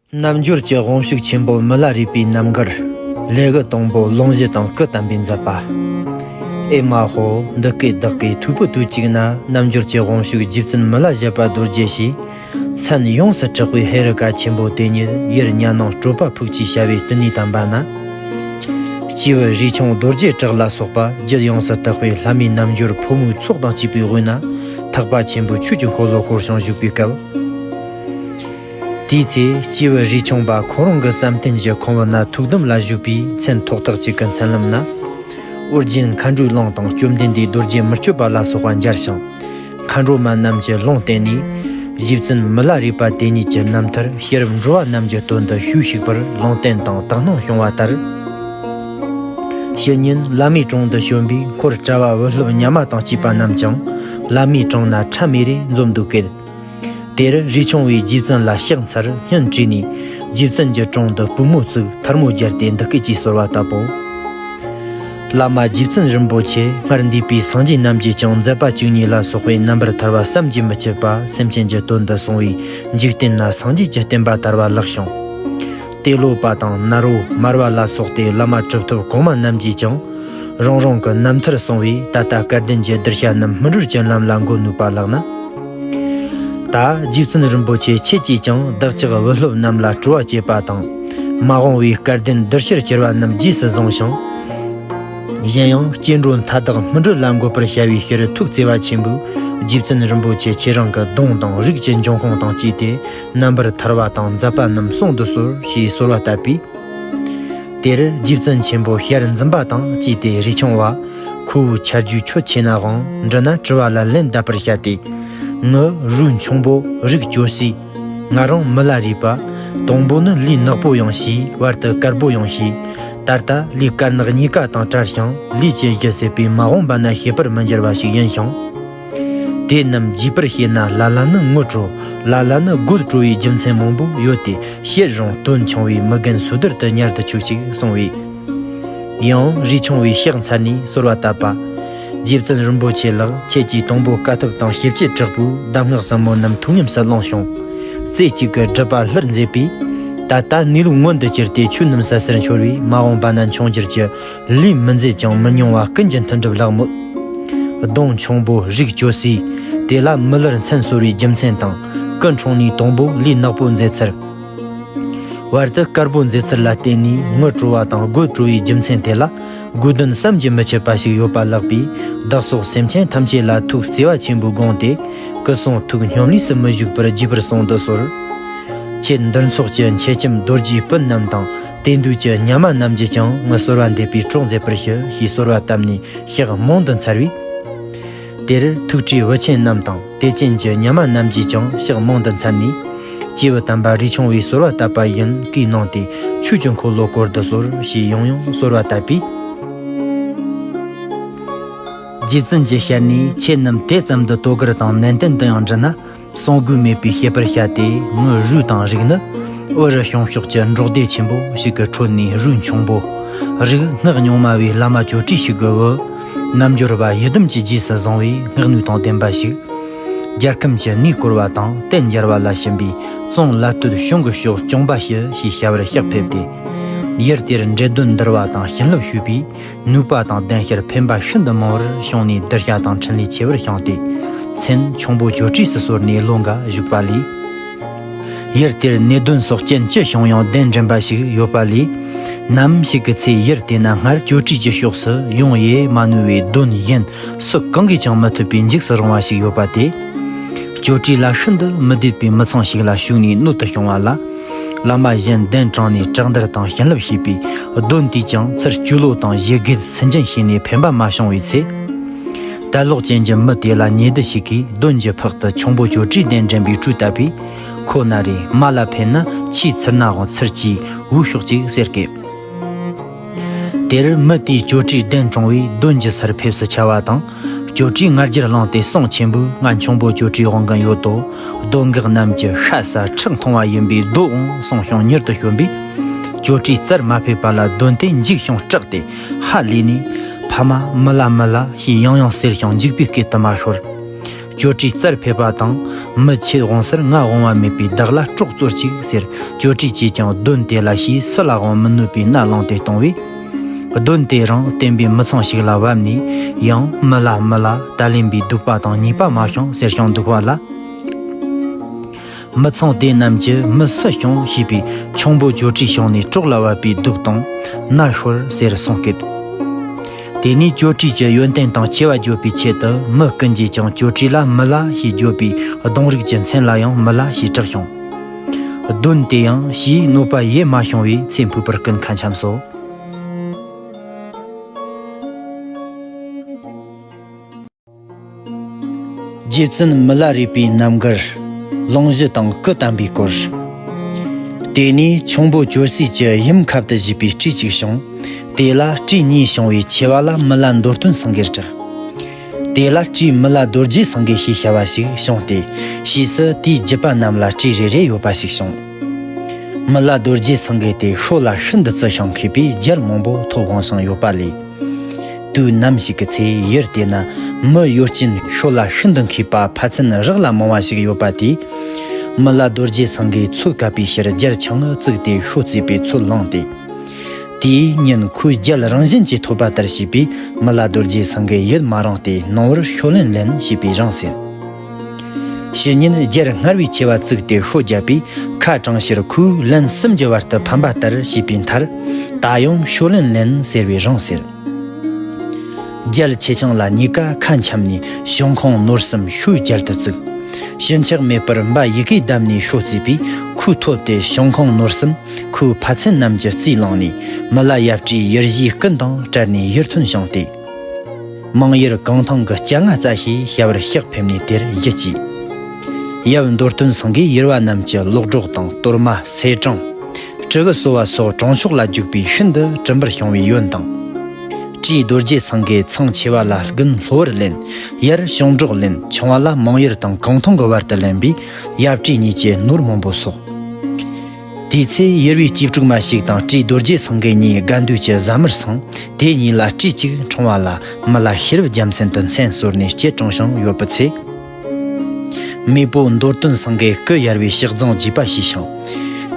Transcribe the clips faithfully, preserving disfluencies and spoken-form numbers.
རྣལ་འབྱོར་གྱི་དབང་ཕྱུག་ཆེན་པོ་མི་ལ་རས་པའི་རྣམ་དཀར། ལེའུ་དང་པོ། ལུང་བཞི་དང་སྐུ་བལྟམས་པའི་མཛད་པ། ཨེ་མ་ཧོ། འདི་སྐད་བདག་གིས་ཐོས་པའི་དུས་གཅིག་ན། རྣལ་འབྱོར་གྱི་དབང་ཕྱུག་རྗེ་བཙུན་མི་ལ་བཞད་པ་རྡོ་རྗེ་ཞེས། མཚན་ཡོངས་སུ་གྲགས་པའི་ཧེ་རུ་ཀ་ཆེན་པོ་དེ་ཉིད་ཡར་གཉའ་ནང་གྲོད་པ་ཕུག་ཅེས་བྱ་བའི་སྟེང་ནས་བལྟམས་པ་ན། སྐྱེས་བུ་རས་ཆུང་རྡོ་རྗེ་གྲགས་ལ་སོགས་པ་རྒྱུད་ཡོངས་སུ་དག་པའི་ལྷ་མིའི་རྣལ་འབྱོར་ཕོ་མོའི་ཚོགས་དང་བཅས་པའི་དབུས་ན། ཐེག་པ་ཆེན་པོའི་ཆོས་ཀྱི་འཁོར་ལོ་བསྐོར་ཞིང་བཞུགས་པའི་སྐབས། དེའི་ཚེ་སྐྱེས་བུ་རས་ཆུང་པ་ཁོ་རང་གི་བསམ་གཏན་གྱི་ཁང་བུ་ན་ཐུགས་དམ་ལ་བཞུགས་པའི་མཚན་ཐོག་ཐག་ཅིག་གི་མཚན་ལམ་ན། ཨོ་རྒྱན་མཁའ་འགྲོའི་གླིང་དང་བཅོམ་ལྡན་འདས་རྡོ་རྗེ་མི་བསྐྱོད་པ་ལ་སོགས་པ་མཇལ་ཞིང་། མཁའ་འགྲོ་མ་རྣམས་ཀྱིས་ལུང་བསྟན་ནས། རྗེ་བཙུན་མི་ལ་རས་པ་དེ་ཉིད་ཀྱི་རྣམ་ཐར་ཤེས་རབ་འགྲོ་བ་རྣམས་ཀྱི་དོན་དུ་ཞུས་ཞིག་པར་ལུང་བསྟན་དང་དག་སྣང་བྱུང་བ་ལྟར། ཕྱི་ཉིན་བླ་མའི་དྲུང་དུ་བྱོན་པའི་འཁོར་གྲྭ་བ་བུ་སློབ་ཉ་མ་དང་བཅས་པ་རྣམས་ཀྱང་བླ་མའི་དྲུང་ན་ཁྲ་མེ་རེ་འཛོམས་འདུག་གལ། དེར་རས་ཆུང་བས་རྗེ་བཙུན་ལ་ཕྱག་འཚལ་སྙན་དྲིས་ནས། རྗེ་བཙུན་གྱི་དྲུང་དུ་པུས་མོ་བཙུགས་ཐལ་མོ་སྦྱར་ཏེ་འདི་སྐད་ཅེས་གསོལ་བ་བཏབ་པོ། བླ་མ་རྗེ་བཙུན་རིན་པོ་ཆེ། སྔར་འདས་པའི་སངས་རྒྱས་རྣམས་ཀྱིས་ཀྱང་མཛད་པ་བཅུ་གཉིས་ལ་སོགས་པའི་རྣམ་པར་ཐར་པ་བསམ་གྱིས་མི་ཁྱབ་པ་སེམས་ཅན་གྱི་དོན་དུ་གསུངས་པའི་འཇིག་རྟེན་ན་སངས་རྒྱས་ཀྱི་བསྟན་པ་དར་བ་ལེགས་ཤིང་། ཏེ་ལོ་པ་དང་ནཱ་རོ་མར་པ་ལ་སོགས་ཏེ་བླ་མ་གྲུབ་ཐོབ་གོང་མ་རྣམས་ཀྱིས་ཀྱང་རང་རང་གི་རྣམ་ཐར་གསུངས་པས། ད་ལྟ་སྐལ་ལྡན་གྱི་གདུལ་བྱ་རྣམས་སྨིན་གྲོལ་གྱི་ལམ་ལ་འགོད་ནུས་པ་ལགས་ན། ད་རྗེ་བཙུན་རིན་པོ་ཆེ་ཁྱེད་ཀྱིས་ཀྱང་བདག་ཅག་བུ་སློབ་རྣམས་ལ་སྤྲོ་བ་བསྐྱེད་པ་དང་། མ་འོངས་པའི་སྐལ་ལྡན་གདུལ་བྱར་གྱུར་པ་རྣམས་རྗེས་སུ་བཟུང་ཞིང་། གཞན་ཡང་སྐྱེ་འགྲོ་མཐའ་དག་སྨིན་གྲོལ་ལ་འགོད་པར་བྱ་བའི་ཕྱིར་ཐུགས་བརྩེ་བ་ཆེན་པོས་རྗེ་བཙུན་རིན་པོ་ཆེ་ཁྱེད་རང་གི་གདུང་དང་རིགས་ཀྱི་འབྱུང་ཁུངས་དང་བཅས་ཏེ་རྣམ་པར་ཐར་པ་དང་མཛད་པ་རྣམས་གསུང་དུ་གསོལ་ཞེས་གསོལ་བ་བཏབ་པས། དེར་རྗེ་བཙུན་ཆེན་པོ་ཞལ་འཛུམ་པ་དང་བཅས་ཏེ་རས་ཆུང་བ། ཁོ་བོའི་ཆ་རྒྱུས་ཁྱོད་ཆེ་ནའང་འདྲི་ན་དྲི་བ་ལ་ལན་གདབ་པར་བྱ་སྟེ། ངི་རུས་ཆུང་པོ་རིགས་ཇོ་སི། ང་རང་མི་ལ་རས་པ། དང་པོ་ནི་ལུས་ནག་པོ་ཡང་ཞེས། བར་དུ་དཀར་པོ་ཡང་ཞེས། ད་ལྟ་ལུས་དཀར་ནག་གཉིས་ཀ་དང་བྲལ་ཞིང་ལུས་ཀྱི་གཞི་ཟད་པའི་མ་འོངས་པ་ན་ཤེས་པར་མི་འགྱུར་བ་ཞིག་ཡིན་ཞིང་། དེ་རྣམས་རྒྱས་པར་བཤད་ན་ལ་ལ་ནི་ངུ་བྲོ། ལ་ལ་ནི་དགོད་བྲོ་བའི་རྒྱུ་མཚན་མང་པོ་ཡོད་དེ། བཤད་རུང་དོན་ཆུང་བས་མི་རྒན་སུ་དར་དུ་ཉར་དུ་ཆུག་ཅིག་གསུངས་པས། ཡང་རས་ཆུང་བས་ཕྱག་འཚལ་ནས་གསོལ་བ་བཏབ་པ། རྗེ་བཙུན་རིན་པོ་ཆེ་ལགས། ཁྱེད་ཀྱིས་དང་པོ་དཀའ་ཐུབ་དང་ཞི་བྱེད་དྲག་པོའི་གདམས་ངག་ཟབ་མོ་རྣམས་ཐུགས་ཉམས་སུ་བླངས་ཤིང་། རྩེ་གཅིག་གི་སྒྲུབ་པ་སླུར་མཛད་པས། ད་ལྟ་གནས་ལུགས་མངོན་དུ་གྱུར་ཏེ་ཆོས་རྣམས་ཟད་སར་འཆོར་བས། མ་འོངས་པ་ན་འབྱུང་འགྱུར་གྱི་ལུས་མི་མཛེས་ཀྱང་མི་ཉུང་བ་ཀུན་གྱི་མཐུན་སྒྲུབ་ལགས་མོད། གདོང་ཆུང་པོ་རིགས་ཇོ་སི། དེ་ལ་མི་སླུར་མཚན་གསོལ་བའི་རྒྱུ་མཚན་དང་། སྐུ་འཁྲུངས་ནས་དང་པོ་ལུས་ནག་པོ་མཛེས་ཚུལ། བར་དུ་དཀར་པོ་མཛེས་ཚུལ་ལ་བརྟེན་ནས་ངུ་བྲོ་བ་དང་དགོད་བྲོ་བའི་རྒྱུ་མཚན་དེ་ལ། དགོས་དོན་བསམ་གྱིས་མི་ཁྱབ་པ་ཞིག་ཡོད་པ་ལགས་པས། བདག་སོགས་སེམས་ཅན་ཐམས་ཅད་ལ་ཐུགས་བརྩེ་བ་ཆེན་པོས་དགོངས་ཏེ། སྐུ་གསུང་ཐུགས་སྙོམས་ལས་སུ་མི་བཞུགས་པར་རྒྱས་པར་གསུང་དུ་གསོལ། ཁྱེད་འདུལ་ཚོགས་ཀྱི་མཆེད་ལྕམ་རྡོ་རྗེའི་སྤུན་རྣམས་དང་། དེ་འདུས་ཀྱི་ཉ་མ་རྣམས་ཀྱིས་ཀྱང་ངི་གསོལ་བ་འདེབས་པའི་གྲོགས་མཛད་པར་ཞུ་ཞེས་གསོལ་བ་བཏབ་ནས་ཕྱག་མང་དུ་འཚལ་བས། དེར་ཐུགས་ཁྲོས་བུ་ཆེན་རྣམས་དང་དད་ཅན་གྱི་ཉ་མ་རྣམས་ཀྱིས་ཀྱང་ཕྱག་མང་དུ་འཚལ་ནས། སྐྱེས་བུ་དམ་པ་རས་ཆུང་བས་གསོལ་བ་བཏབ་པ་བཞིན་བཀའི་གནང་སྟེ་ཆོས་ཀྱི་འཁོར་ལོ་བསྐོར་དུ་གསོལ་ཞེས་ཡང་ཡང་གསོལ་བ་བཏབ་པས། རྗེ་བཙུན་གྱི་ཞལ་ནས། ཁྱེད་རྣམས་དེ་ཙམ་དུ་དོ་གར་དང་ནན་ཏན་དུ་ཡང་འདྲི་ན། གསུང་དགོས་མེད་པའི་བཤད་པར་བྱ་སྟེ། ངི་རུས་དང་རིགས་ནི། དབུ་རུ་བྱང་ཕྱོགས་ཀྱི་འབྲོག་སྡེ་ཆེན་པོ་ཞིག་གི་ཁྲོད་ནས་རུས་ཆུང་པོ། རིགས་སྔགས་རྙིང་མ་བའི་བླ་མ་ཇོ་བྲིས་ཤིག་གི་བུ། རྣལ་འབྱོར་པ་ཡི་དམ་གྱི་རྗེས་སུ་བཟུང་བའི་སྔགས་ནུས་དང་ལྡན་པ་ཞིག་རྒྱལ་ཁམས་ཀྱི་གནས་བསྐོར་བ་དང་བསྟན་འགྱུར་བ་ལ་ཕྱིན་པའི་ཙོང་ལ་སྟོད་གཞུང་གི་ཕྱོགས་སྐྱོང་པ་ཞུ་ཞེས་བྱ་བར་གཤེགས་ཕེབས་ཏེ། ཡུལ་དེར་འདྲེ་གདོན་འདུལ་བ་དང་བྱིན་རླབས་ཞུས་པས། ནུས་པ་དང་ལྡན་ཕྱིར་ཕན་པ་ཤིན་ཏུ་མང་བར་བྱུང་ནས་གདུལ་བྱ་དང་འཕྲིན་ལས་ཆེ་བར་བྱུང་སྟེ། མཚན་ཆུང་པོ་ཇོ་བྲིས་སུ་གསོལ་ནས་ལོ་འགའ་བཞུགས་པ་ལས། ཡུལ་དེར་ནད་གདོན་སོགས་རྐྱེན་ཅི་བྱུང་ཡང་གདན་འདྲེན་པ་ཞིག་ཡོད་པ་ལས། ནམ་ཞིག་གི་ཚེ་ཡུལ་དེ་ན་སྔར་ཇོ་བྲིས་ཀྱི་ཕྱོགས་སུ་ཡོང་ཡེ་མ་ནུས་པའི་གདོན་གཞན་སུ་གང་གིས་ཀྱང་མི་ཐུབ་པའི་འཇིགས་སུ་རུང་བ་ཞིག་ཡོད་པ་དེ། ཇོ་བྲིས་ལ་ཤིན་ཏུ་མི་སྡུག་པའི་མི་ཚང་ཞིག་ལ་ཞུགས་ནས་གནོད་དུ་བྱུང་བ་ལ། བླ་མ་གཞན་གདན་དྲངས་ནས་གྲགས་འདར་དང་བྱིན་རླབས་བྱས་པས། གདོན་དེས་ཀྱང་ཚུར་བཅོལ་ལོ་དང་ཞི་རྒོལ་སུན་འབྱིན་བྱས་ནས་ཕན་པ་མ་བྱུང་བའི་ཚེ། དད་ལོག་ཅན་གྱི་མི་དེ་ལ་ཉེ་དུ་ཞིག་གིས་གདོན་གྱི་ཕག་ཏུ་ཆུང་པོ་ཇོ་བྲིས་གདན་འདྲེན་པའི་གྲོས་བཏབ་པས། ཁོ་ན་རེ་མ་ལ་ཕན་ན་ཆེས་ཚུར་ན་འོང་ཚུར་གྱིས་འུ་ཤོག་ཅིག་ཟེར་སྐད། དེར་མི་དེས་ཇོ་བྲིས་གདན་དྲངས་པས་གདོན་གྱི་སར་ཕེབས་སུ་བྱ་བ་དང་། ཇོ་བྲིས་ང་རྒྱལ་བླངས་ཏེ་གསུང་ཆེན་པོས། ང་ཆུང་པོ་ཇོ་བྲིས་དབང་གིས་ཡོད་དོ། གདོན་འགག་རྣམས་ཀྱི་ཤ་ཟ་ཁྲག་འཐུང་བ་ཡིན་པས་སྡོད་འོང་གསུངས་ཤིང་མྱུར་དུ་བྱོན་པས། ཇོ་བྲིས་རྩར་མ་ཕེབས་པ་ལ་གདོན་དེ་འཇིགས་ཤིང་སྐྲག་སྟེ་ཧ་ལས་ནས། ཕ་མ་མི་ལ་མི་ལ་ཞེས་ཡང་ཡང་ཟེར་ཞིང་འཇིགས་པའི་སྐད་དུ་མ་ཤོར། ཅོ་ཀྲི་རྩར་ཕེབས་པ་དང་། མི་ཁྱེད་དབང་སར་ང་དབང་བ་མེད་པའི་བདག་ལ་སྲོག་སྩོལ་ཅིག་ཟེར། ཅོ་ཀྲི་གྱིས་ཀྱང་གདོན་དེ་ལ་ཞེས་སུ་ལ་དབང་མི་ནུས་པའི་མནའ་བླངས་ཏེ་གཏོང་བས། གདོན་དེ་རང་བསྟན་པའི་མི་ཚང་ཞིག་ལ་བབས་ནས། ཡང་མི་ལ་མི་ལ་ད་ལེན་པའི་སྡིག་པ་དང་ཉེས་པ་མ་བྱུང་ཟེར་ཞིང་འདུག་པ་ལ། མི་ཚང་དེ་རྣམས་ཀྱིས་མི་སུ་བྱུང་ཞེས་པའི་ཁྱུང་པོ་ཅོ་ཀྲི་བྱུང་ནས་སྲོག་ལ་བབས་པའི་སྡུག་དང་མནའ་ཤོར་ཟེར་གསུངས་སྐད། དེ་ནས་ཅོ་ཀྲི་གྱི་ཡོན་ཏན་དང་ཆེ་བ་བརྗོད་པའི་ཆེད་དུ་མི་ཀུན་གྱིས་ཀྱང་ཅོ་ཀྲི་ལ་མི་ལ་ཞེས་བརྗོད་པའི་གདོང་རིགས་ཀྱི་མཚན་ལ་ཡང་མི་ལ་ཞེས་གྲགས་ཤིང་། གདོན་དེ་ཡང་ཞེས་གནོད་པ་ཡེ་མ་བྱུང་བས་ཚེ་འཕོས་པར་ཀུན་ཁ་འཆམས་སོ། རྗེ་བཙུན་མི་ལ་རས་པའི་རྣམ་མགུར། གླེང་གཞི་དང་སྐུ་བལྟམས་པའི་སྐོར། དེ་ནས་ཁྱུང་པོ་ཅོ་སི་གྱི་ཡུམ་ཁབ་ཏུ་བཞེས་པའི་སྤྲེའུ་གཅིག་བྱུང་། དེ་ལ་སྤྲེའུ་གཉིས་བྱུང་བའི་ཆེ་བ་ལ་མི་ལ་མདོ་སྟོན་སེང་གེར་གྲགས། དེ་ལ་སྤྲེའུ་མི་ལ་རྡོ་རྗེ་སེང་གེ་ཞེས་བྱ་བ་ཞིག་བྱུང་སྟེ། ཕྱིས་སུ་དེའི་རྒྱུད་པ་རྣམས་ལ་སྤྲེའུ་རེ་རེ་ཡོད་པ་ཞིག་བྱུང་། མི་ལ་རྡོ་རྗེ་སེང་གེ་དེ་ཤོ་ལ་ཤིན་ཏུ་བརྩི་ཞིང་མཁས་པས་རྒྱལ་མང་པོ་ཐོབ་དབང་ཞིང་ཡོད་པ་ལས། དུས་ནམ་ཞིག་གི་ཚེ་ཡུལ་དེ་ན་མི་གཡོ་ཅན་ཤོ་ལ་ཤིན་ཏུ་མཁས་པ་ཕ་ཚན་རག་ལ་མང་བ་ཞིག་ཡོད་པ་དེས། མི་ལ་རྡོ་རྗེ་སེང་གེ་འཚོ་བཀབ་པའི་ཕྱིར་རྒྱལ་ཆུང་ངུ་བཙུགས་ཏེ་ཤོ་བརྩིས་པའི་ཚུལ་བླངས་ཏེ། དེའི་ཉིན་ཁོས་རྒྱལ་རང་བཞིན་གྱིས་ཐོབ་པ་ལྟར་བྱས་པས་མི་ལ་རྡོ་རྗེ་སེང་གེ་ཡིད་མ་རངས་ཏེ་ནངས་པར་ཤོ་ལེན་ལེན་ཞེས་པས་རངས་ཟེར། ཕྱི་ཉིན་རྒྱལ་སྔར་བས་ཆེ་བ་བཙུགས་ཏེ་ཤོ་བརྒྱབ་པས་ཁ་དྲང་ཕྱིར་ཁོས་ལན་གསུམ་གྱི་བར་དུ་ཕམ་པ་ལྟར་བྱས་པའི་མཐར། ད་ཡང་ཤོ་ལེན་ལེན་ཟེར་བས་རངས་ཟེར། རྒྱལ་ཆེ་ཆུང་ལ་གཉིས་ཀ་ཁ་འཆམ་ནས་བྱུང་ཁུངས་ནོར་གསུམ་ཤོའི་རྒྱལ་དུ་བཙུགས། ཕྱི་ཆགས་མེད་པར་འབའ་ཡི་གེ་བསྡམས་ནས་ཤོ་བརྩིས་པས་ཁོས་ཐོབ་སྟེ་བྱུང་ཁུངས་ནོར་གསུམ་ཁོའི་ཕ་ཚན་རྣམས་ཀྱིས་རྩིས་བླངས་ནས་མི་ལ་ཡབ་སྲས་ཡུལ་བཞིའི་ཀུན་དང་བྲལ་ནས་ཡུལ་ཐོན་བྱུང་སྟེ། མང་ཡུལ་གངས་ཐང་གི་སྐྱ་ང་རྩྭ་ཞེས་བྱ་བར་གཤེགས་ཕེབས་ནས་དེར་གཞིས་བྱས། ཡབ་མདོ་སྟོན་སེང་གེས་ཡུལ་བ་རྣམས་ཀྱི་ལོ་གྲོགས་དང་གཏོར་མ་སེར་སྦྲེང་། སྤྲི་གུ་གསོ་བ་སོགས་གྲོང་ཆོག་ལ་འཇུག་པས་ཤིན་ཏུ་དྲིན་པར་བྱུང་བའི་ཡོན་དང་། སྤྲེའུ་རྡོ་རྗེ་སེང་གེས་ཚང་ཆེ་བ་ལ་དགུན་ལྷོ་བར་ལེན། ཡར་ཞིང་འབྲོག་ལེན། ཆུང་བ་ལ་མང་ཡུལ་དང་གངས་ཐང་གི་བར་དུ་ལེན་པས་ཡབ་སྤྲེའུ་གཉིས་ཀྱི་ནོར་མང་པོ་གསོག། དེའི་ཚེ་ཡུལ་བའི་གཅེས་ཕྲུག་མ་ཞིག་དང་སྤྲེའུ་རྡོ་རྗེ་སེང་གེ་གཉིས་དགའ་འདོད་ཀྱི་ཟ་མར་སོང་། དེ་གཉིས་ལ་སྤྲེའུ་གཅིག་ཕྲེང་བ་ལ་མི་ལ་ཤེས་རབ་རྒྱལ་མཚན་དུ་མཚན་གསོལ་ནས་སྐྱེས་གྲོངས་ཤིང་ཡོད་པའི་ཚེ། མེས་པོ་མདོ་སྟོན་སེང་གེས་སྐུ་ཡར་བའི་ཕྱག་རྫོང་རྒྱས་པ་ཞུས་ཤིང་།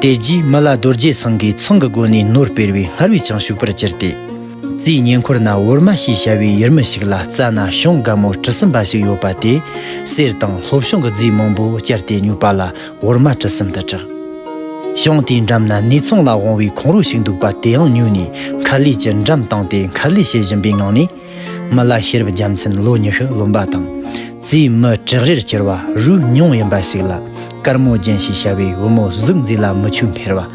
དེ་རྗེས་མི་ལ་རྡོ་རྗེ་སེང་གེས་ཚང་གི་སྒོ་ནས་ནོར་སྤེལ་བས་སྔར་བས་ཀྱང་ཕྱུག་པར་གྱུར་ཏེ། རྩིའི་ཉེ་འཁོར་ན་འོར་མ་ཞེས་བྱ་བའི་ཡུལ་མི་ཞིག་ལ་རྩྭ་ན་གཞོང་དགའ་མོ་གྲུ་གསུམ་པ་ཞིག་ཡོད་པ་དེ། གསེར་དང་ལྷོ་བྱང་གི་རྫས་མང་པོ་བསྐྱར་ཏེ་ཉོས་པ་ལ་འོར་མ་གྲུ་གསུམ་དུ་གྲགས། གཞོང་དེའི་འགྲམ་ན་ནས་ཚང་ལ་དབང་བའི་ཁོང་རོ་ཞིག་འདུག་པ་དེའང་ཉོས་ནས་མཁར་ལས་ཀྱི་འགྲམ་བཏིང་སྟེ་མཁར་ལས་བྱེད་བཞིན་པའི་ངང་ནས། མི་ལ་ཤེས་རབ་རྒྱལ་མཚན་ལོ་ཉི་ཤུ་ལོན་པ་དང་། རྩིའི་མི་བྲག་རིར་གྱུར་བ་རུས་ཉུང་ཡིན་པ་ཞིག་ལ་དཀར་མོ་རྒྱན་ཞེས་བྱ་བའི་བུ་མོ་གཟུགས་མཛེས་ལ་མིག་ཆུ་འཕེར་བ།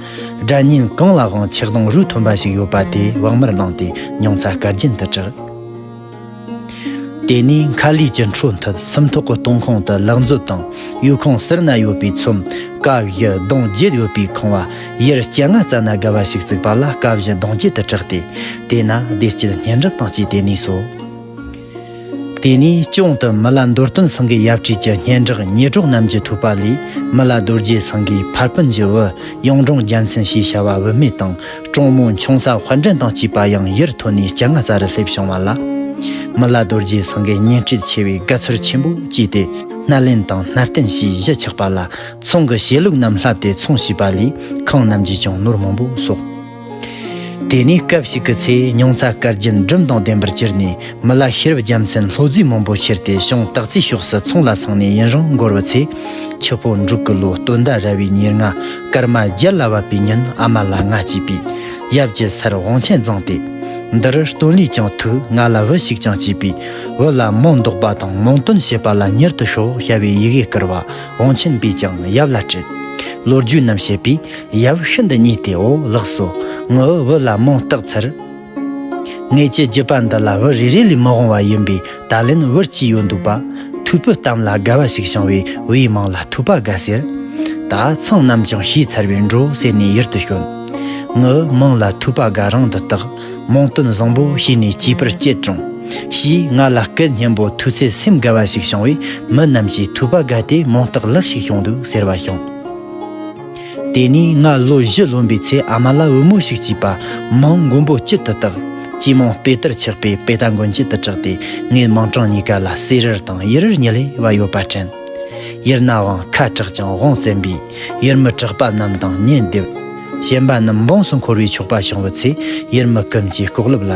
སྒྲ་སྙན་གང་ལའང་ཆགས་སྡང་རུས་ཐོན་པ་ཞིག་ཡོད་པ་དེ་བག་མར་བླངས་ཏེ་མྱོང་ཚ་སྐར་རྒྱན་དུ་གྲགས། དེ་ནས་མཁར་ལས་ཀྱི་འཕྲོ་མཐུད་སུམ་ཐོག་གི་སྟོང་ཁུང་དུ་ལག་མཛོད་དང་ཡོལ་ཁུང་ཟུར་ན་ཡོད་པའི་ཚོམས་ཀ་བཞི་གདོང་བརྒྱད་ཡོད་པའི་ཁང་བ་ཡུལ་སྐྱ་ང་རྩྭ་ན་དགའ་བ་ཞིག་བརྩིགས་པ་ལ་ཀ་བཞི་གདོང་བརྒྱད་དུ་གྲགས་ཏེ། དེ་ན་བདེ་སྐྱིད་སྙན་གྲགས་དང་བཅས་ཏེ་གནས་སོ། དེ་ནས་གཅུང་དུ་མི་ལ་མདོ་སྟོན་སེང་གེ་ཡབ་སྲས་ཀྱི་སྙན་གྲགས་ཉེ་གྲོགས་རྣམས་ཀྱི་ཐོས་པ་ལས། མི་ལ་རྡོ་རྗེ་སེང་གེའི་ཕ་སྤུན་གྱི་བུ་གཡུང་དྲུང་རྒྱལ་མཚན་ཞེས་བྱ་བ་བུད་མེད་དང་གྲོང་མོ་འཁྱོངས་ས་དཔལ་འདྲེན་དང་བཅས་པ་ཡང་ཡུལ་ཐོན་ནས་སྐྱ་ང་རྩྭ་རུ་སླེབས་བྱུང་བ་ལ། མི་ལ་རྡོ་རྗེ་སེང་གེས་ཉེ་འཁྲིས་ཆེ་བའི་དགའ་ཚོར་ཆེན་པོ་སྐྱེས་ཏེ། སྣ་ལེན་དང་སྣ་བརྟན་ཞེས་གཞི་ཆགས་པ་ལ། ཚོང་གི་བྱེད་ལུགས་རྣམས་བསླབས་ཏེ་ཚོང་བྱས་པ་ལས་ཁང་རྣམས་ཀྱིས་ཀྱང་ནོར་མང་པོ་གསོག། དེ་ནས་སྐབས་ཤིག་གི་ཚེ་མྱོང་ཚ་སྐར་རྒྱན་སྒྲིམ་དང་ལྡན་པར་གྱུར་ནས། མི་ལ་ཤེས་རབ་རྒྱལ་མཚན་ལྷོ་རྫས་མང་པོ་ཁྱེར་ཏེ་གཞུང་སྟག་རྩེའི་ཕྱོགས་སུ་ཚོང་ལ་སོང་ནས་ཡུན་རིང་འགོར་བའི་ཚེ། ཆུ་ཕོ་འབྲུག་གི་ལོ་སྟོན་ཟླ་ར་བའི་ཉེར་ལྔ་སྐར་མ་བརྒྱད་ལ་བབས་པའི་ཉིན་ཨ་མ་ལ་མངལ་སྐྱེས་པས། ཡབ་ཀྱི་སར་དབང་ཆེན་བརྫངས་ཏེ། འདི་རུ་སྟོན་ལས་ཀྱང་ཐུག་ང་ལ་བུ་ཞིག་ཀྱང་སྐྱེས་པས། བུ་ལ་མིང་འདོགས་པ་དང་མིང་སྟོན་བྱེད་པ་ལ་མྱུར་དུ་ཤོག་བྱ་བའི་ཡི་གེ་བསྐུར་བ་དབང་ཆེན་པས་ཀྱང་ཡབ་ལ་དྲིས། ལོ་རྒྱུས་རྣམས་བཤད་པས། ཡབ་ཤིན་ཏུ་མཉེས་ཏེ། འོ་ལགས་སོ། ངའི་བུ་ལ་མིང་བཏགས་ཚར། ངེད་ཀྱི་རྒྱུད་པ་འདི་ལ་བུ་རེ་རེ་ལས་མི་འོང་བ་ཡིན་པས། ད་ལན་བུ་གཅིག་ཡོད་འདུག་པ། ཐོས་པའི་གཏམ་ལ་དགའ་བ་ཞིག་བྱུང་བས་བུའི་མིང་ལ་ཐོས་པ་དགའ་ཟེར། ད་ཚང་རྣམས་ཀྱང་ཤེས་ཚར་བས་འགྲོ་ཟེར་ནས་ཡུལ་དུ་བྱོན། ངའི་མིང་ལ་ཐོས་པ་དགའ་རང་དུ་བཏགས། མིང་སྟོན་བཟང་པོ་བྱས་ནས་སྐྱེས་པར་སྐྱེས་གྲོངས། ཞེས་ང་ལ་སྐད་སྙན་པོ་ཐོས་ཚེ་སེམས་དགའ་བ་ཞིག་བྱུང་བས་མི་རྣམས་ཀྱིས་ཐོས་པ་དགའ་སྟེ་མིང་བཏགས་ལེགས་ཤིག་བྱུང་འདུག་ཟེར་བ་བྱུང་། དེ་ནས་ང་ལོ་བཞི་ལོན་པའི་ཚེ་ཨ་མ་ལ་བུ་མོ་ཞིག་སྐྱེས་པ། མིང་མགོན་པོ་སྐྱིད་དུ་བཏགས། ཅི་མོ་དཔེ་ལྟར་ཆགས་པའི་དཔེ་ལྟ་མགོན་ཁྱེད་དུ་གྲགས་ཏེ། ངའི་མིང་གྲངས་གཉིས་ཀ་ལ་བསེ་རུ་དང་ཡུ་རུ་གཉིས་ལས་བ་ཡོད་པ་དྲན། ཡུལ་ན་དབང་ཁ་གྲགས་ཀྱང་དབང་བཙན་པའི་ཡུལ་མི་གྲགས་པ་རྣམས་དང་གཉེན་བསྡེབས། ཞེན་པ་རྣམས་འབངས་སུ་འཁོར་བའི་ཆོག་པ་བྱུང་བའི་ཚེ། ཡུལ་མི་ཀུན་གྱི་ལྐོག་ལབ་ལ།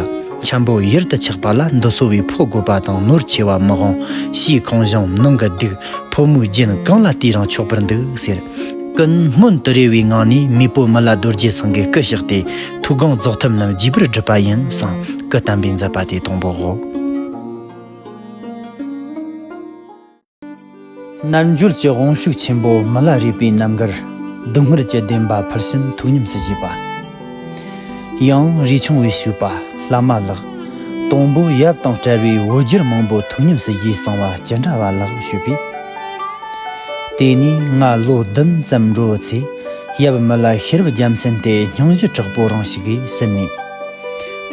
འཁྱམ་པོ་ཡུལ་དུ་ཆགས་པ་ལ་འདི་ཚོ་བའི་ཕོ་རྒོད་པ་དང་ནོར་ཆེ་བ་མི་དབང་ཞེས་གང་བྱུང་ནང་གི་སྡིག་ཕོ་མོའི་རྒྱན་གང་ལ་བལྟས་རང་ཆོག་པར་འདུག་ཟེར། ཀུན་སྨོན་དུ་རེ་བའི་ངང་ནས་མེས་པོ་མི་ལ་རྡོ་རྗེ་ཚང་གི་སྐུ་གཤེགས་ཏེ། ཐུགས་དགོངས་རྫོགས་ཐབས་རྣམས་རྒྱས་པར་བསྒྲུབས་པ་ཡིན་གསུངས། སྐུ་བལྟམས་པའི་མཛད་པ་དེ་དང་པོའོ། རྣལ་འབྱོར་གྱི་དབང་ཕྱུག་ཆེན་པོ་མི་ལ་རས་པའི་རྣམ་དཀར། སྡུག་བསྔལ་གྱི་བདེན་པ་ཕུར་ཕྱིན་ཐུགས་ཉམས་སུ་བཞེས་པ། ཡང་རས་ཆུང་བའི་ཞུས་པ། བླ་མ་ལགས། དང་པོ་ཡབ་དང་བྲལ་བའི་འོད་སྦྱར་མང་པོ་ཐུགས་ཉམས་སུ་བཞེས་གསང་བ་ཅི་འདྲ་བ་ལགས་ཞུས་པས། དེ་ནས་ང་ལོ་བདུན་ཙམ་འགྲོ་བའི་ཚེ། ཡབ་མི་ལ་ཤེས་རབ་རྒྱལ་མཚན་དེ་སྙིང་རྗེ་དྲག་པོ་རང་ཞིག་གིས་ཟིན་ནས།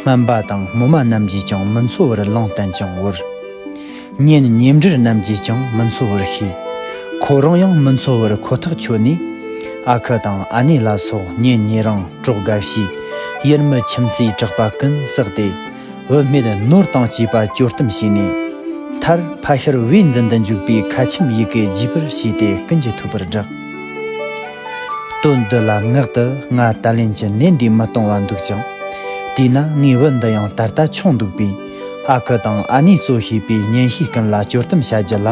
སྨན་པ་དང་སྨོན་མ་རྣམས་ཀྱིས་ཀྱང་མི་འཚོ་བར་ལུང་བསྟན་ཀྱང་བོར། གཉེན་ཉེ་འབྲེལ་རྣམས་ཀྱིས་ཀྱང་མི་འཚོ་བར་ཤེས། ཁོ་རང་ཡང་མི་འཚོ་བར་ཁོ་ཐག་ཆོད་ནས། ཨ་ཁུ་དང་ཨ་ནེ་ལ་སོགས་གཉེན་ཉེ་རིང་གྲོགས་དགའ་བྱས། ཡུལ་མི་ཁྱིམ་མཚེས་གྲགས་པ་ཀུན་བསགས་ཏེ། བུད་མེད་ནོར་དང་བཅས་པ་གཅོད་གཏམ་བྱས་ནས། མཐར་ཕ་ཤུལ་བུའི་འཛིན་དུ་འཇུག་པའི་ཁ་ཆེམས་ཡི་གེ་རྒྱས་པར་བྱས་ཏེ་ཀུན་གྱིས་ཐོས་པར་བསྒྲགས། དོན་འདི་ལ་ངག་ཏུ་ང་ད་ལན་གྱི་ནད་འདིས་མི་གཏོང་བ་འདུག་ཀྱང་། དེས་ན་ངའི་བུ་འདི་ཡང་ད་ལྟ་ཆུང་འདུག་པས། ཨ་ཁུ་དང་ཨ་ནེས་གཙོ་བྱས་པའི་གཉེན་བཤེས་ཀུན་ལ་གཅོད་གཏམ་བྱ་རྒྱུ་ལ།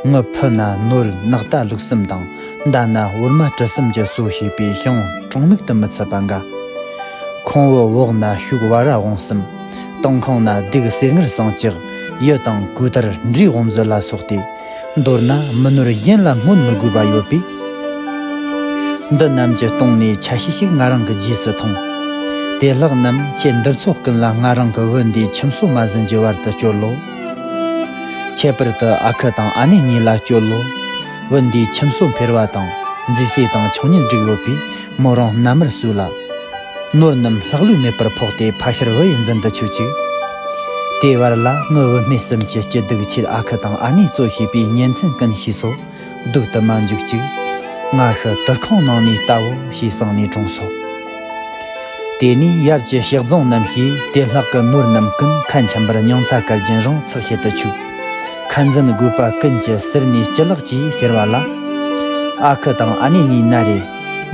ངའི་ཕུ་ན་ནོར་ནག་རྟ་ལུག་གསུམ་དང་། མདའ་ན་འོ་མ་གྲུ་གསུམ་གྱིས་གཙོ་བྱས་པའི་ཞིང་གྲོང་མིག་ཏུ་མི་ཚུད་པ་འགའ། ཁོང་བུའི་འོག་ན་ཤུག་བ་ར་བོང་གསུམ། སྟེང་ཁང་ན་སྡིག་གསེར་དངུལ་ཟངས་ལྕགས། གཡུ་དང་གོས་དར་འབྲས་བུམ་གཟི་ལ་སོགས་ཏེ། མདོར་ན་མི་ནོར་གཞན་ལ་སྨོན་མི་དགོས་པ་ཡོད་པས། འདི་རྣམས་ཀྱི་སྟེང་ནས་ཆ་ཤས་ཤིག་ང་རང་གི་རྗེས་སུ་མཐོང་། དེ་ལྷག་རྣམས་ཁྱེད་འདི་ཚོ་ཀུན་ལ་ང་རང་གི་བུ་འདིའི་ཁྱིམ་སོ་མ་ཟིན་གྱི་བར་དུ་སྤྱོད་ལོ། ཁྱད་པར་དུ་ཨ་ཁུ་དང་ཨ་ནེ་གཉིས་ལ་སྤྱོད་ལོ། བུ་འདིའི་ཁྱིམ་སོ་འཕེར་བ་དང་མཛེས་སྲས་དང་ཆང་ཉིད་འགྲིག་ཡོད་པས། མོ་རང་མནའ་མར་བསུ་ལ། ནོར་རྣམས་ལྷག་ལུས་མེད་པར་ཕོག་སྟེ་ཕ་ཤུལ་བུ་ཡི་འཛིན་དུ་ཆུག་ཅིག། དེ་བར་ལ་ངའི་བུད་མེད་གསུམ་གྱི་སྐྱིད་སྡུག་ཁྱེད་ཨ་ཁུ་དང་ཨ་ནེས་གཙོ་བྱས་པའི་གཉེན་ཚན་ཀུན་ཤེས་སོ། སྡུག་ཏུ་མ་འཇུག་ཅིག། ང་ཤི་དུར་ཁང་ནང་ནས་ལྟ་བོ་ཞེས་གསུངས་ནས་གྲོངས་སོ། དེ་ནས་ཡབ་ཀྱི་ཕྱག་རྫོང་རྣམས་ཤེས། དེ་ལྷག་གི་ནོར་རྣམས་ཀུན་ཁ་འཆམ་པར་མྱང་ཚ་དཀར་རྒྱན་རང་ཚགས་བྱེད་དུ་ཆུག། ཁ་འཛིན་དགོས་པ་ཀུན་གྱི་ཟུར་ནས་ཅི་ལགས་ཀྱིས་ཟེར་བ་ལ། ཨ་ཁུ་དང་ཨ་ནེ་གཉིས་ན་རེ།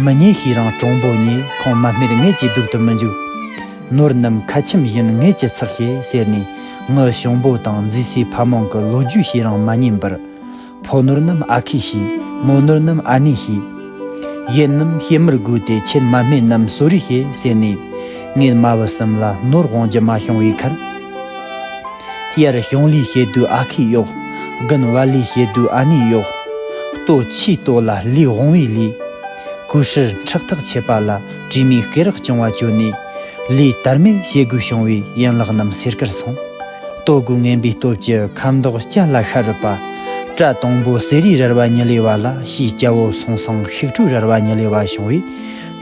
མི་ཉེ་ཤེས་རང་གྲོང་པོ་ཉེ། ཁོང་མ་སྨད་ངེད་ཀྱིས་སྡུག་ཏུ་མི་འཇུག། ནོར་རྣམས་ཁ་ཆེམས་ཡིན་ངེད་ཀྱི་ཚགས་ཤེས་ཟེར་ནས། ངའི་གཤོང་པོ་དང་མཛེས་སའི་ཕ་མང་གི་ལོ་རྒྱུས་ཤེས་རང་མ་ཉན་པར། ཕོ་ནོར་རྣམས་ཨ་ཁུས་ཤེས། མོ་ནོར་རྣམས་ཨ་ནེས་ཤེས། ཡིན་རྣམས་ཤེས་མི་དགོས་ཏེ་ཁྱེད་མ་སྨད་རྣམས་གསོ་རེས་བྱེད་ཟེར་ནས། ངེད་མ་བུ་གསུམ་ལ་ནོར་དབང་རྒྱུ་མ་བྱུང་བའི་ཁར། དབྱར་གཤོང་ལས་བྱེད་དུས་ཨ་ཁུས་གཡོག། དགུན་བལ་ལས་བྱེད་དུས་ཨ་ནེས་གཡོག། ལྟོ་ཆུའི་ལྟོ་ལ་ལུས་དབང་བའི་ལུས། གོས་ཧྲུལ་ཁྲག་ཐག་ཆད་པ་ལ་དྲི་མའི་སྐེ་རགས་བྱུང་བ་བཅོས་ནས། ལུས་དར་མས་བྱེད་དགོས་བྱུང་བའི་ཡན་ལག་རྣམས་སེར་དཀར་སོང་། ལྟོ་གོས་ངན་པའི་སྟོབས་ཀྱིས་ཁ་མདོག་སྐྱ་ལ་ཤ་རུབ་པ། སྐྲ་དང་པོ་གསེར་རིའི་རལ་བ་ཉི་ལེ་བ་ལ་ཕྱིའི་སྐྱ་བོ་སོང་སང་ཤིག་ཕྲུག་རལ་བ་ཉི་ལེ་བ་བྱུང་བས།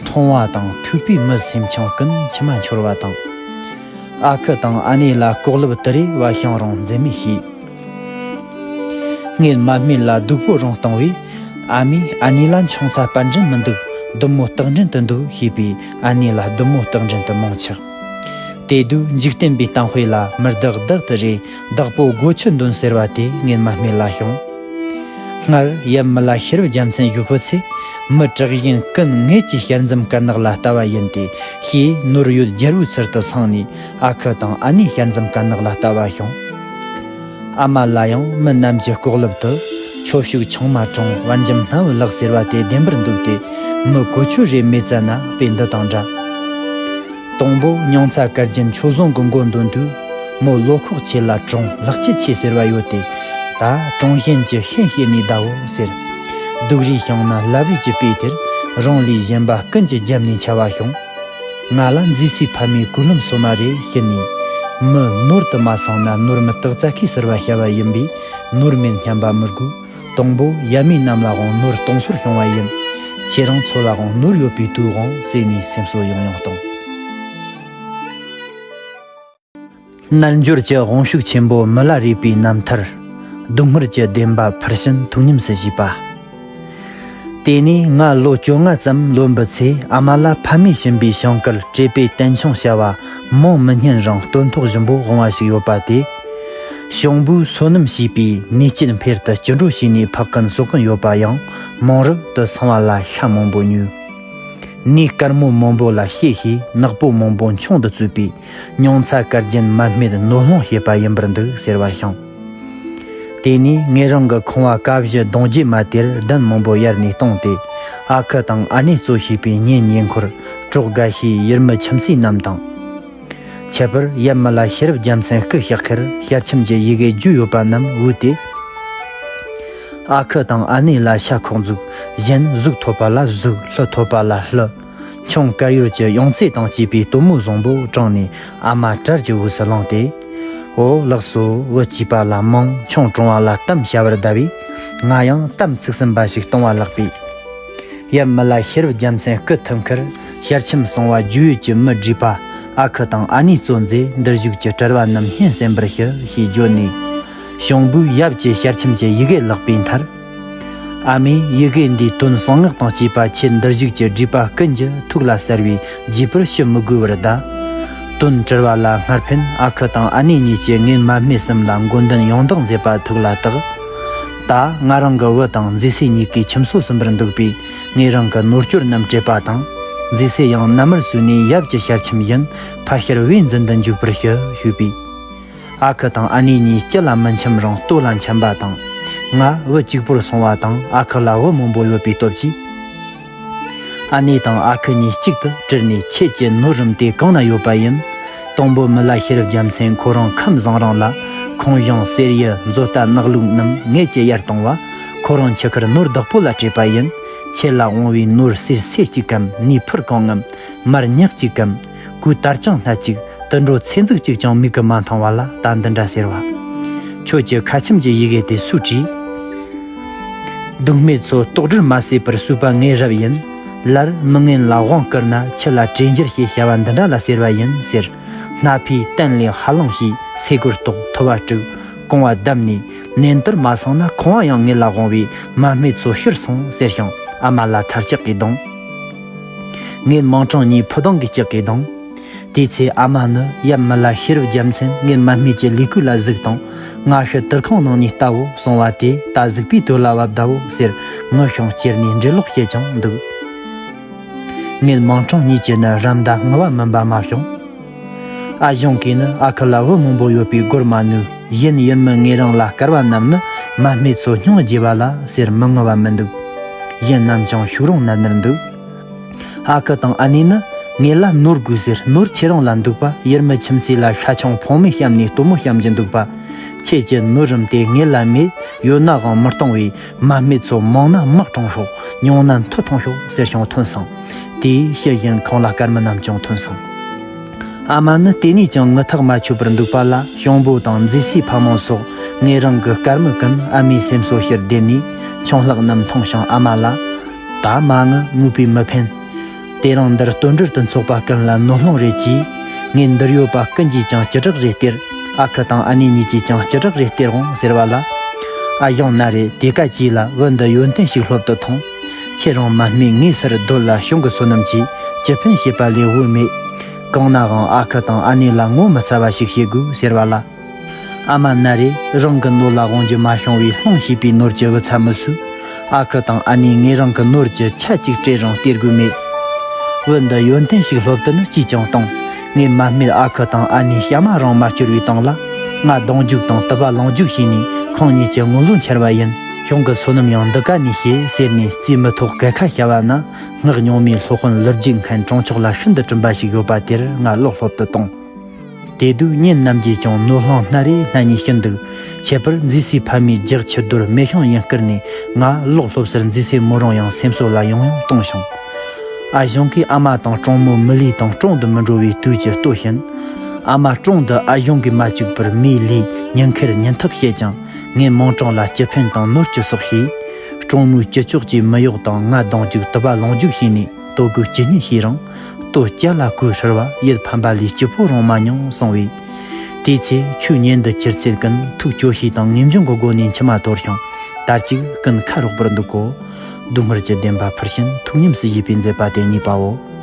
མཐོང་བ་དང་ཐོས་པའི་མི་སེམས་ཆུང་ཀུན་མཆི་མ་འཆོར་བ་དང་། ཨ་ཁུ་དང་ཨ་ནེ་ལ་ལྐོག་ལབ་དུ་རེ་བ་ཤང་རང་འཛེམ་མི་ཤེས། ངེད་མ་སྨད་ལ་སྡུག་པོ་རང་བཏང་བས། ཨ་མས་ཨ་ནེ་ལ་འཆུང་ཚ་པར་འདྲེན་མི་འདུག། བདུད་མོ་སྟག་འདྲེན་དུ་འདུག་ཞེས་པས། ཨ་ནེ་ལ་བདུད་མོ་སྟག་འདྲེན་དུ་མིང་ཆགས། དེ་དུས་འཇིག་རྟེན་པའི་གཏམ་དཔེ་ལ། མི་བདག་བདག་ཏུ་རེ། བདག་པོ་སྒོ་ཁྱི་འདོན་ཟེར་བ་དེ་ངེད་མ་སྨད་ལ་བྱུང་། སྔར་ཡབ་མི་ལ་ཤེས་རབ་རྒྱལ་མཚན་བཞུགས་པའི་ཚེ། མི་དྲག་ཞན་ཀུན་ངེད་ཀྱི་ཞལ་འཛུམ་དཀར་ནག་ལ་ལྟ་བ་ཡིན་ཏེ། ཞེས་ནོར་ཡོད་རྒྱལ་པོའི་ཚུལ་དུ་སངས་ནས། ཨ་ཁུ་དང་ཨ་ནེའི་ཞལ་འཛུམ་དཀར་ནག་ལ་ལྟ་བ་བྱུང་། ཨ་མ་ལ་ཡང་མི་རྣམས་ཀྱི་ལྐོག་ལབ་ཏུ། ཁྱོ་ཕྱུག་ཆུང་མ་གྲོངས། བར་འཇམ་སྣམ་བུ་ལགས་ཟེར་བ་དེ་བདེན་པར་འདུག་སྟེ། མི་གོ་ཆོད་རེ་མེད་ཙ་ན་དཔེ་འདི་དང་འདྲ། དང་པོ་མྱང་ཚ་དཀར་རྒྱན་ཆོས་བཟང་གི་མགོ་འདོན་དུས། མོ་བློ་ཁོག་ཆེ་ལ་གྲོང་ལག་ཁྱེད་ཆེ་ཟེར་བ་ཡོད་དེ། ད་གྲོང་གཞན་གྱི་ཤན་བཤད་ནས་གདའོ་ཟེར། སྡུག་རུས་བྱུང་ན་ལབ་རུས་ཀྱི་དཔེ་དེར། རང་ལས་གཞན་པ་ཀུན་གྱི་རྒྱབ་ནས་འཆའ་བ་བྱུང་། ང་ལ་མཛེས་སའི་ཕ་མའི་སྐུ་ལུམ་སོ་མ་རེ་བྱིན་ནས། མི་ནོར་དུ་མ་སོང་ན་ནོར་མི་དག་རྩ་ཁའི་ཟུར་བ་བྱ་བ་ཡིན་པས། ནོར་མེད་སྙམ་པ་མི་དགོས། དང་པོ་ཡབ་མེས་རྣམས་ལའང་ནོར་གཏོང་སྲོལ་བྱུང་བ་ཡིན། ཁྱེད་རང་ཚོ་ལའང་ནོར་ཡོད་པའི་དུས་དབང་ཟེར་ནས་སེམས་གསོ་ཡང་ཡང་གཏོང་། རྣལ་འབྱོར་གྱི་དབང་ཕྱུག་ཆེན་པོ་མི་ལ་རས་པའི་རྣམ་ཐར། སྡུག་བསྔལ་གྱི་བདེན་པ་ཕུར་ཕྱིན་ཐུགས་ཉམས་སུ་བཞེས་པ། དེ་ནས་ང་ལོ་བཅོ་ལྔ་ཙམ་ལོན་པའི་ཚེ། ཨ་མ་ལ་ཕ་མས་བྱིན་པའི་ཞིང་དཀར་དྲེད་པའི་ཏན་ཆང་བྱ་བ་མིང་མི་སྙན་རུང་སྟོན་ཐོག་ཞིམ་པོ་འོང་བ་ཞིག་ཡོད་པ་དེ། གཤོང་བུས་སོ་ནམ་བྱས་པའི་ནས་དཀྱིལ་འཕེལ་དུ་སྐྱིད་འགྲོ་བྱས་ནས་འཕགས་ཀུན་གསོ་གིན་ཡོད་པ་ཡང་མང་རབ་ཏུ་སོང་བ་ལ་ཤ་མང་པོ་ཉོས། ནས་དཀར་མོ་མང་པོ་ལ་ཤེད་ཤེས། ནག་པོ་མང་པོ་མཆོང་དུ་བཙོས་པའི་ཉུང་ཚ་དཀར་རྒྱན་མ་སྨད་ནོར་སློང་བྱེད་པ་ཡིན་པར་འདུག་ཟེར་བ་བྱུང་། དེ་ནས་ངེད་རང་གི་ཁང་བ་ཀ་བཞི་གདུང་བརྒྱད་མ་དེར་གདན་མང་པོ་གཡར་ནས་བཏང་སྟེ། ཨ་ཁུ་དང་ཨ་ནེ་གཙོ་བྱས་པའི་གཉེན་ཉེ་འཁོར་གྲོགས་དགའ་ཤོས་ཡུལ་མི་ཁྱིམ་མཚེས་རྣམས་དང་། ཁྱད་པར་ཡབ་མི་ལ་ཤེས་རབ་རྒྱལ་མཚན་སྐུ་གཤེགས་ཁར་ཞལ་ཆེམས་ཀྱི་ཡི་གེ་བརྒྱུད་ཡོད་པ་རྣམས་བོས་ཏེ། ཨ་ཁུ་དང་ཨ་ནེ་ལ་ཤ་ཁོག་འཛུགས། གཞན་གཟུགས་ཐོབ་པ་ལ་གཟུགས། ལྷུ་ཐོབ་པ་ལ་ལྷུ། མཆོང་དཀར་ཡོལ་གྱི་ཡང་རྩེ་དང་བཅས་པའི་སྟོན་མོ་བཟང་པོ་དྲངས་ནས་ཨ་མ་དར་གྱི་འོས་སུ་བླངས་ཏེ། འོ་ལགས་སོ། བུ་སྐྱེས་པ་ལ་མིང་། མཆོང་གྲོང་བ་ལ་གཏམ་བྱ་བར་གདའ་བས། ང་ཡང་གཏམ་ཚིག་ཟིན་པ་ཞིག་གཏོང་བ་ལགས་པས། ཡབ་མི་ལ་ཤེས་རབ་རྒྱལ་མཚན་སྐུ་ཐུགས་ཁར་ཞལ་ཆེམས་གསུང་བ་རྒྱུས་ཡོད་ཀྱི་མི་བགྲེས་པ་ཨ་ཁུ་དང་ཨ་ནེ་གཙོ་མཛད་འདིར་བཞུགས་ཀྱི་གྲྭ་བ་རྣམས་སྙན་གསན་པར་ཞུ་ཞེས་བརྗོད་ནས། གཤོང་བུས་ཡབ་ཀྱི་ཞལ་ཆེམས་ཀྱི་ཡི་གེ་བཀླགས་པའི་མཐར། ཨ་མས་ཡི་གེ་འདིའི་དོན་གསང་སྔགས་དང་བཅས་པ་ཁྱེད་འདིར་བཞུགས་ཀྱི་བགྲེས་པ་ཀུན་གྱི་ཐུགས་ལ་གསལ་བས་རྒྱས་པར་ཞུ་མི་དགོས་པར་གདའ། དོན་དྲིལ་བ་ལ་སྔར་ཕན་ཨ་ཁུ་དང་ཨ་ནེ་གཉིས་ཀྱིས་ངེད་མ་སྨད་གསུམ་ལ་མགོ་འདོན་ཡོངས་བདག་མཛད་པ་ཐུགས་ལ་བཏགས། ད་ང་རང་གི་བུ་དང་མཛེས་སྲས་གཉིས་ཀའི་ཁྱིམ་སོ་ཟིན་པར་འདུག་པས། ངེད་རང་གི་ནོར་སྐྱོར་རྣམས་སྤྲད་པ་དང་། མཛེས་སྲས་ཡང་མནའ་མར་བསུས་ནས་ཡབ་ཀྱི་ཞལ་ཆེམས་བཞིན་ཕ་ཤུལ་བས་འཛིན་དུ་འཇུག་པར་ཞུ་ཞུས་པས། ཨ་ཁུ་དང་ཨ་ནེ་གཉིས་སྤྱི་ལ་མི་འཆམ་རུང་ལྟོ་ལ་འཆམ་པ་དང་། ང་བུ་གཅིག་པོར་སོང་བ་དང་ཨ་ཁུ་ལ་བུ་མང་པོ་ཡོད་པའི་སྟོབས་ཀྱིས། ཨ་ནེ་དང་ཨ་ཁུ་གཉིས་གཅིག་ཏུ་དྲིལ་ནས་ཁྱེད་ཀྱི་ནོར་རིམ་དེ་གང་ན་ཡོད་པ་ཡིན། དང་པོ་མི་ལ་ཤེས་རབ་རྒྱལ་མཚན་ཁོ་རང་ཁམས་བཟང་རང་ལ། ཁོང་གཞུང་གསེར་ཡི་མཛོ་རྟ་ནག་ལུག་རྣམས་ངེད་ཀྱིས་གཡར་གཏོང་བ། ཁོ་རང་ཁྱི་ཁར་ནོར་བདག་པོ་ལ་སྤྲད་པ་ཡིན། ཁྱེད་ལ་འོང་བའི་ནོར་གསེར་སེ་གཅིག་གམ་ནས་ཕུར་གང་ངམ། མར་ཉག་གཅིག་གམ། གོས་དར་དཔྱངས་སྣ་གཅིག། དུད་འགྲོ་ཚེ་མཛུག་གཅིག་ཀྱང་མིག་གིས་མ་མཐོང་བ་ལ་ད་འདི་འདྲ་ཟེར་བ། ཁྱོད་ཀྱི་ཁ་ཆེམས་ཀྱི་ཡི་གེ་དེ་སུས་བྲིས། སྡུག་སྨད་ཚོ་ལྟོགས་སྒྲིལ་མ་བྱས་པར་གསོས་པ་ངའི་རབས་ཡིན། ལར་མི་ངན་ལ་དབང་བསྐུར་ན་ཁྱི་ལ་གྲོས་འགྱུར་ཞེས་བྱ་བ་འདི་འདྲ་ལ་ཟེར་བ་ཡིན་ཟེར། སྣ་ཕུའི་སྟན་ལས་ཧ་ལང་ཞེས་སེ་གོལ་གཏོགས་ཐུ་བ་དཀྲུགས། རྐང་བ་བསྡམས་ནས་ནན་ཏུར་མ་སོང་ན་ཁང་བ་ཡང་ངེད་ལ་དབང་བས་མ་སྨད་ཚོ་ཕྱིར་སོང་ཟེར་ཞིང་ཨ་མ་ལ་ཐལ་ལྕག་གིས་བརྡུངས། ངེད་མིང་གྲགས་གཉིས་ཕུ་དང་གིས་ལྕག་གིས་བརྡུངས། དེའི་ཚེ་ཨ་མ་ནི་ཡབ་མི་ལ་ཤེས་རབ་རྒྱལ་མཚན་ངེད་མ་སྨད་ཀྱི་ལས་ཀོས་ལ་གཟིགས་དང་། ང་ཤི་དུར་ཁང་ནང་ནས་ལྟ་བོ་གསུང་བ་དེ་ད་གཟིགས་པའི་དོན་ལ་བབ་གདའ་བོ་ཟེར་ངུ་ཞིང་ཅེར་ནས་འགྲེལ་ལོག་བཤད་ཀྱང་འདུག། ངེད་མིང་གྲགས་གཉིས་ཀྱིས་ནི་ར་མདའ་ངུ་བ་མིན་པ་མ་བྱུང་། ཨ་གཞུང་གིས་ནི་ཨ་ཁུ་ལ་བུ་མང་པོ་ཡོད་པའི་སྒོར་མ་ནུས། གཞན་ཡུལ་མི་ངེད་རང་ལ་དཀར་བ་རྣམས་ནི་མ་སྨད་ཚོ་སྙིང་རྗེ་བ་ལ་ཟེར་མི་ངུ་བ་མི་འདུག། གཞན་རྣམས་ཀྱང་ཤུགས་རུང་ནར་ནར་འདུག། ཨ་ཁུ་དང་ཨ་ནེ་ནི་ངེད་ལ་ནོར་དགོས་ཟེར་ནོར་ཁྱེད་རང་ལ་འདུག་པ། ཡུལ་མི་ཁྱིམ་མཚེས་ལ་ཤ་ཆང་ཕོངས་མེད་བཤམས་ནས་ལྟོ་མོ་བཤམས་ཀྱི་འདུག་པ། ཁྱེད་ཀྱི་ནོར་རིམ་དེ་ངེད་ལ་མེད། ཡོད་ནའང་མི་གཏོང་བས་མ་སྨད་ཚོ་མང་ན་དམག་དྲངས་ཤོག། ཉུང་ན་མཐུ་ཐོངས་ཤོག་ཟེར་ཞིང་ཐོན་སོང་། དེའི་ཕྱི་བཞིན་ཁང་གླ་དཀར་མོ་རྣམས་ཀྱང་ཐོན་སོང་། ཨ་མ་ནི་དེ་ནས་ཀྱང་ངུ་ཐག་མ་ཆོད་པར་འདུག་པ་ལ། གཤོང་པོ་དང་མཛེས་སྲས་ཕ་མ་སོགས་ངེད་རང་གི་དཀར་མོ་ཀུན་ཨ་མའི་སེམས་གསོ་ཕྱིར་བདེ་ནས་ཆུང་ལྷག་རྣམས་མཐོང་ཞིང་ཨ་མ་ལ། ད་མ་ངུ། ངུས་པས་མི་ཕན། དེ་རིང་འདིར་སྟོན་འབྲེལ་དུ་འཚོགས་པ་ཀུན་ལ་ནོར་སློང་རེ་གྱིས། ངེད་འདིར་ཡོད་པ་ཀུན་གྱིས་ཀྱང་སྤྱི་བསྒྲགས་རེ་སྟེར། ཨ་ཁུ་དང་ཨ་ནེ་གཉིས་ཀྱིས་ཀྱང་སྤྱི་བསྒྲགས་རེ་སྟེར་འོང་ཟེར་བ་ལ། ཨ་གཞུང་ན་རེ་དེ་ཀ་ཅིག་ལ་བུ་འདི་ཡོན་ཏན་ཞིག་སློབ་ཏུ་ཐོངས། ཁྱེད་རང་མ་སྨད་ངའི་སར་སྡོད་ལ་གཞུང་གི་བསོད་ནམས་ཀྱིས་ཅི་ཕན་བྱེད་པ་ལས་དབུ་མེད། གང་ནའང་ཨ་ཁུ་དང་ཨ་ནེ་ལ་ངོ་མི་ཚ་བ་ཞིག་བྱེད་དགོས་ཟེར་བ་ལ། ཨ་མ་ན་རེ་རང་གི་ནོར་ལ་དབང་རྒྱུ་མ་བྱུང་བའི་སློང་བྱས་པའི་ནོར་གྱི་དབུ་ཚ་མི་བཟོད། ཨ་ཁུ་དང་ཨ་ནེ་ངེད་རང་གི་ནོར་གྱི་ཆ་གཅིག་སྤྲད་རུང་སྟེར་དགོས་མེད། བུ་འདི་ཡོན་ཏན་ཞིག་སློབ་ཏུ་ནི་ཅིས་ཀྱང་གཏོང་། ངས་མ་སྨད་ཨ་ཁུ་དང་ཨ་ནེ་ཞ་མ་རང་མ་སྐྱོར་བའི་སྟེང་ལ། ང་གདུང་རྒྱུག་དང་དུ་བ་ལོངས་རྒྱུག་བྱས་ནས་ཁོང་གཉིས་ཀྱི་ངོ་ལོག་འཆར་བ་ཡིན། གཞུང་གི་བསོད་ནམས་ཡང་འདི་ཀ་ནས་བྱེད་ཟེར་ནས་རྩིས་མི་ཐོག་གད་ཁ་བྱ་བ་ན། སྔགས་རྙིང་མའི་སློབ་དཔོན་ལི་རྒྱུད་མཁན་གྲོང་ཆོག་ལ་ཤིན་ཏུ་དྲན་པ་ཞིག་ཡོད་པ་དེར་ང་བློ་སློབ་ཏུ་གཏོང་། དེ་དུས་གཉེན་རྣམས་ཀྱིས་ཀྱང་ནོར་སློང་སྣ་རེ་སྣ་གཉིས་བྱིན་འདུག། ཁྱད་པར་མཛེས་སྲས་ཕ་མའི་རྒྱགས་ཁྱི་རྡོར་མེ་ཤིང་ཡིན་བསྐུར་ནས་ང་ལོག་སློབ་སར་མཛེས་སྲས་མོ་རང་ཡང་སེམས་གསོ་ལ་ཡང་ཡང་གཏོང་ཞིང་། ཨ་གཞུང་གིས་ཨ་མ་དང་གྲོང་མོ་མི་ལུས་དང་གྲོང་དུ་མི་འགྲོ་བའི་དུས་ཀྱི་ལྟོ་བྱིན། ཨ་མ་གྲོང་དུ་ཨ་གཞུང་གིས་མ་བཅུག་པར་མི་ལུས་ཉིན་ཁར་ཉིན་ཐག་བཤད་ཀྱང་ངས་མིང་གྲགས་ལ་ཅི་ཕན་དང་ནོར་ཅི་གསོག་བྱས། གྲོང་མོའི་ཅི་ལྕོགས་ཀྱིས་མི་གཡོག་དང་ང་གདུང་རྒྱུག་དུ་བ་ལོངས་རྒྱུག་བྱས་ནས། ལྟོ་གོས་ཇི་སྙེད་བྱས་རུང་། ལྟོ་སྐྱ་ལ་གོས་ཧྲིལ་བ་ཡིད་ཕམ་པ་ལས་སྐྱིད་པོ་རང་མ་མྱོང་གསུངས་པས། དེའི་ཚེ་ཆོས་ཉན་དུ་གྱུར་ཚད་ཀུན་ཐུགས་སྐྱོ་ཤས་དང་ངེས་འབྱུང་གི་སྒོ་ནས་མཆི་མ་འཐོར་ཞིང་། དར་ཅིག་ཀུན་ཁ་རོག་པར་འདུག་གོ། སྡུག་བསྔལ་གྱི་བདེན་པ་ཕུར་ཕྱིན་ཐུགས་ཉམས་སུ་བཞེས་པའི་མཛད་པ་དེ་གཉིས་པའོ།